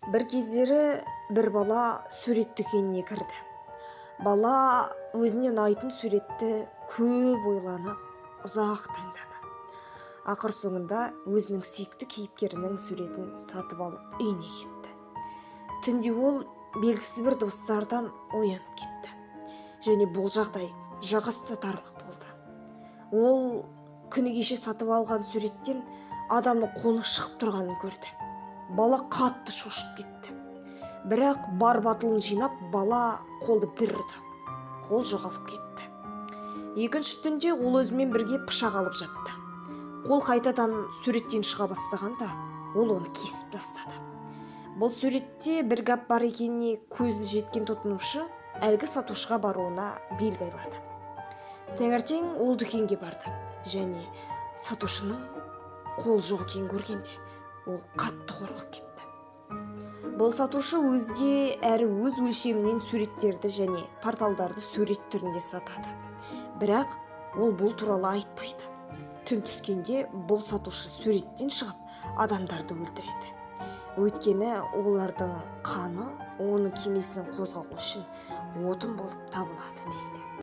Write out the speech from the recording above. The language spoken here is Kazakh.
Бір кездері бір бала сурет дүкеніне кірді. Бала өзіне ұнайтын суретті көп ойланып, ұзақ таңдады. Ақыр соңында өзінің сүйікті кейіпкерінің суретін сатып алып үйіне кетті. Түнде ол белгісіз бір дыбыстардан оянып кетті. Және бұл жағдай жақ ұстатарлық болды. Ол күні кеше сатып алған суреттен адамның қолы шығып тұрғанын көрді. Бала қатты шошып кетті. Бірақ бар батылын жинап, бала қолды бір ұрды. Қол жоғалып кетті. Екінші түнде ол өзімен бірге пышақ алып жатты. Қол қайтадан суреттен шыға бастағанда, ол оны кесіп тастады. Бұл суретте бір гәп бар екеніне көзі жеткен тұтынушы әлгі сатушыға баруына бел байлады. Таңертең ол дүкенге барды және сатушының қол жоқ екенін көргенде ол қатты қорқып кетті. Бұл сатушы өзге әрі өз өлшемінен суреттерді және порталдарды сурет түрінде сатады. Бірақ ол бұл туралы айтпайды. Түн түскенде бұл сатушы суреттен шығып адамдарды өлтіреді. Өйткені олардың қаны оның кемесінің қозғалуы үшін отын болып табылады дейді.